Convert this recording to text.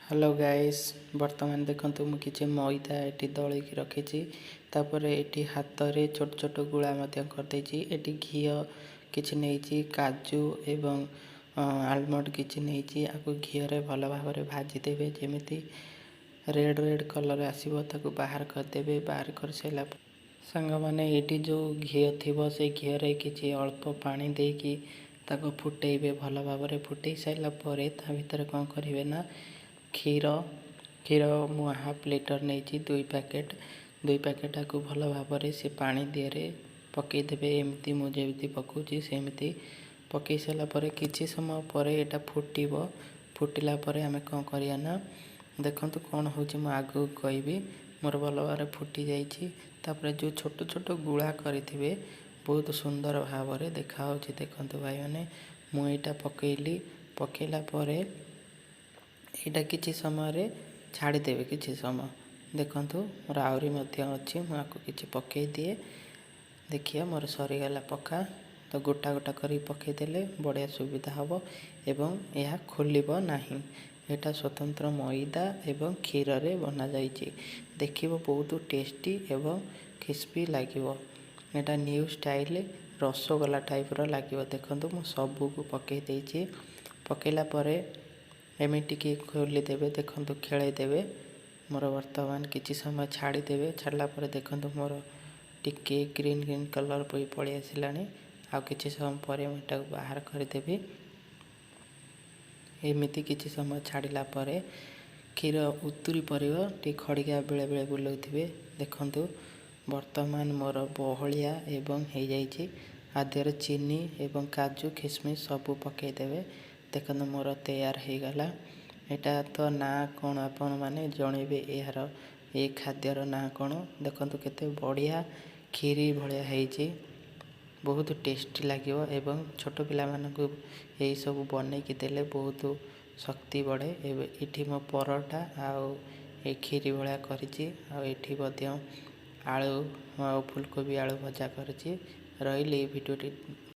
Hello guys, ବର୍ତ୍ତମାନ ଦେଖନ୍ତୁ, ମୁଁ କିଛି ମଇଦା ଏଠି ଦଳିକି ରଖିଛି। ତାପରେ ଏଠି ହାତରେ ଛୋଟ ଛୋଟ ଗୁଳା ମଧ୍ୟ କରିଦେଇଛି। ଏଠି ଘିଅ କିଛି ନେଇଛି, କାଜୁ ଏବଂ ଆଲମଣ୍ଡ କିଛି ନେଇଛି। ଆକୁ ଘିଅରେ ଭଲ ଭାବରେ ଭାଜିଦେବେ। ଯେମିତି ରେଡ଼୍ ରେଡ଼୍ କଲର୍ ଆସିବ, ତାକୁ ବାହାର କରିଦେବେ। ବାହାର କରିସାରିଲା ସାଙ୍ଗମାନେ, ଏଇଠି ଯେଉଁ ଘିଅ ଥିବ, ସେଇ ଘିଅରେ କିଛି ଅଳ୍ପ ପାଣି ଦେଇକି ତାକୁ ଫୁଟେଇବେ। ଭଲ ଭାବରେ ଫୁଟେଇ ସାରିଲା ପରେ ତା ଭିତରେ କ'ଣ କରିବେ ନା କ୍ଷୀର। କ୍ଷୀର ମୁଁ ହାଫ୍ ଲିଟର ନେଇଛି, ଦୁଇ ପ୍ୟାକେଟ୍। ଦୁଇ ପ୍ୟାକେଟ୍ଟାକୁ ଭଲ ଭାବରେ ସେ ପାଣି ଦିହରେ ପକେଇଦେବେ, ଏମିତି ମୁଁ ଯେମିତି ପକାଉଛି ସେମିତି। ପକେଇ ସାରିଲା ପରେ କିଛି ସମୟ ପରେ ଏଇଟା ଫୁଟିବ। ଫୁଟିଲା ପରେ ଆମେ କ'ଣ କରିବା ନା, ଦେଖନ୍ତୁ କ'ଣ ହେଉଛି, ମୁଁ ଆଗକୁ କହିବି। ମୋର ଭଲ ଭାବରେ ଫୁଟି ଯାଇଛି। ତାପରେ ଯେଉଁ ଛୋଟ ଛୋଟ ଗୁଳା କରିଥିବେ, ବହୁତ ସୁନ୍ଦର ଭାବରେ ଦେଖାହେଉଛି। ଦେଖନ୍ତୁ ଭାଇମାନେ, ମୁଁ ଏଇଟା ପକେଇଲି। ପକେଇଲା ପରେ ଏଇଟା କିଛି ସମୟରେ ଛାଡ଼ିଦେବେ କିଛି ସମୟ। ଦେଖନ୍ତୁ, ମୋର ଆହୁରି ମଧ୍ୟ ଅଛି, ମୁଁ ଆକୁ କିଛି ପକେଇ ଦିଏ। ଦେଖିବା, ମୋର ସରିଗଲା ପକା। ତ ଗୋଟା ଗୋଟା କରିକି ପକେଇଦେଲେ ବଢ଼ିଆ ସୁବିଧା ହେବ ଏବଂ ଏହା ଖୋଲିବ ନାହିଁ। ଏଇଟା ସ୍ୱତନ୍ତ୍ର ମଇଦା ଏବଂ କ୍ଷୀରରେ ବନାଯାଇଛି। ଦେଖିବ, ବହୁତ ଟେଷ୍ଟି ଏବଂ କ୍ରିସ୍ପି ଲାଗିବ। ଏଇଟା ନ୍ୟୁ ଷ୍ଟାଇଲ୍ ରସଗୋଲା ଟାଇପ୍ର ଲାଗିବ। ଦେଖନ୍ତୁ, ମୁଁ ସବୁକୁ ପକେଇ ଦେଇଛି। ପକେଇଲା ପରେ ଏମିତି ଟିକେ ଖୋଲିଦେବେ, ଦେଖନ୍ତୁ, ଖେଳେଇ ଦେବେ। ମୋର ବର୍ତ୍ତମାନ କିଛି ସମୟ ଛାଡ଼ିଦେବେ। ଛାଡ଼ିଲା ପରେ ଦେଖନ୍ତୁ, ମୋର ଟିକେ ଗ୍ରୀନ୍ ଗ୍ରୀନ୍ କଲର୍ ପଳେଇ ଆସିଲାଣି। ଆଉ କିଛି ସମୟ ପରେ ମୁଁ ଏଟାକୁ ବାହାର କରିଦେବି। ଏମିତି କିଛି ସମୟ ଛାଡ଼ିଲା ପରେ କ୍ଷୀର ଉତୁରି ପଡ଼ିବ। ଟିକେ ଖଡ଼ିକା ବେଳେବେଳେ ବୁଲାଉଥିବେ। ଦେଖନ୍ତୁ, ବର୍ତ୍ତମାନ ମୋର ବହଳିଆ ଏବଂ ହେଇଯାଇଛି। ଆ ଦେହରେ ଚିନି ଏବଂ କାଜୁ ଖିସମିସ୍ ସବୁ ପକାଇଦେବେ। ଦେଖନ୍ତୁ, ମୋର ତିଆର ହେଇଗଲା। ଏଇଟା ତ ନାଁ କ'ଣ ଆପଣମାନେ ଜଣେଇବେ, ଏହାର ଏ ଖାଦ୍ୟର ନାଁ କ'ଣ? ଦେଖନ୍ତୁ, କେତେ ବଢ଼ିଆ କ୍ଷୀରି ଭଳିଆ ହେଇଛି। ବହୁତ ଟେଷ୍ଟି ଲାଗିବ ଏବଂ ଛୋଟ ପିଲାମାନଙ୍କୁ ଏଇସବୁ ବନେଇକି ଦେଲେ ବହୁତ ଶକ୍ତି ବଢ଼େ। ଏବେ ଏଠି ମୋ ପରଟା ଆଉ ଏ କ୍ଷୀରି ଭଳିଆ କରିଛି, ଆଉ ଏଠି ମଧ୍ୟ ଆଳୁ ଆଉ ଫୁଲକୋବି ଆଳୁ ଭଜା କରିଛି। ରହିଲି, ଭିଡ଼ିଓଟି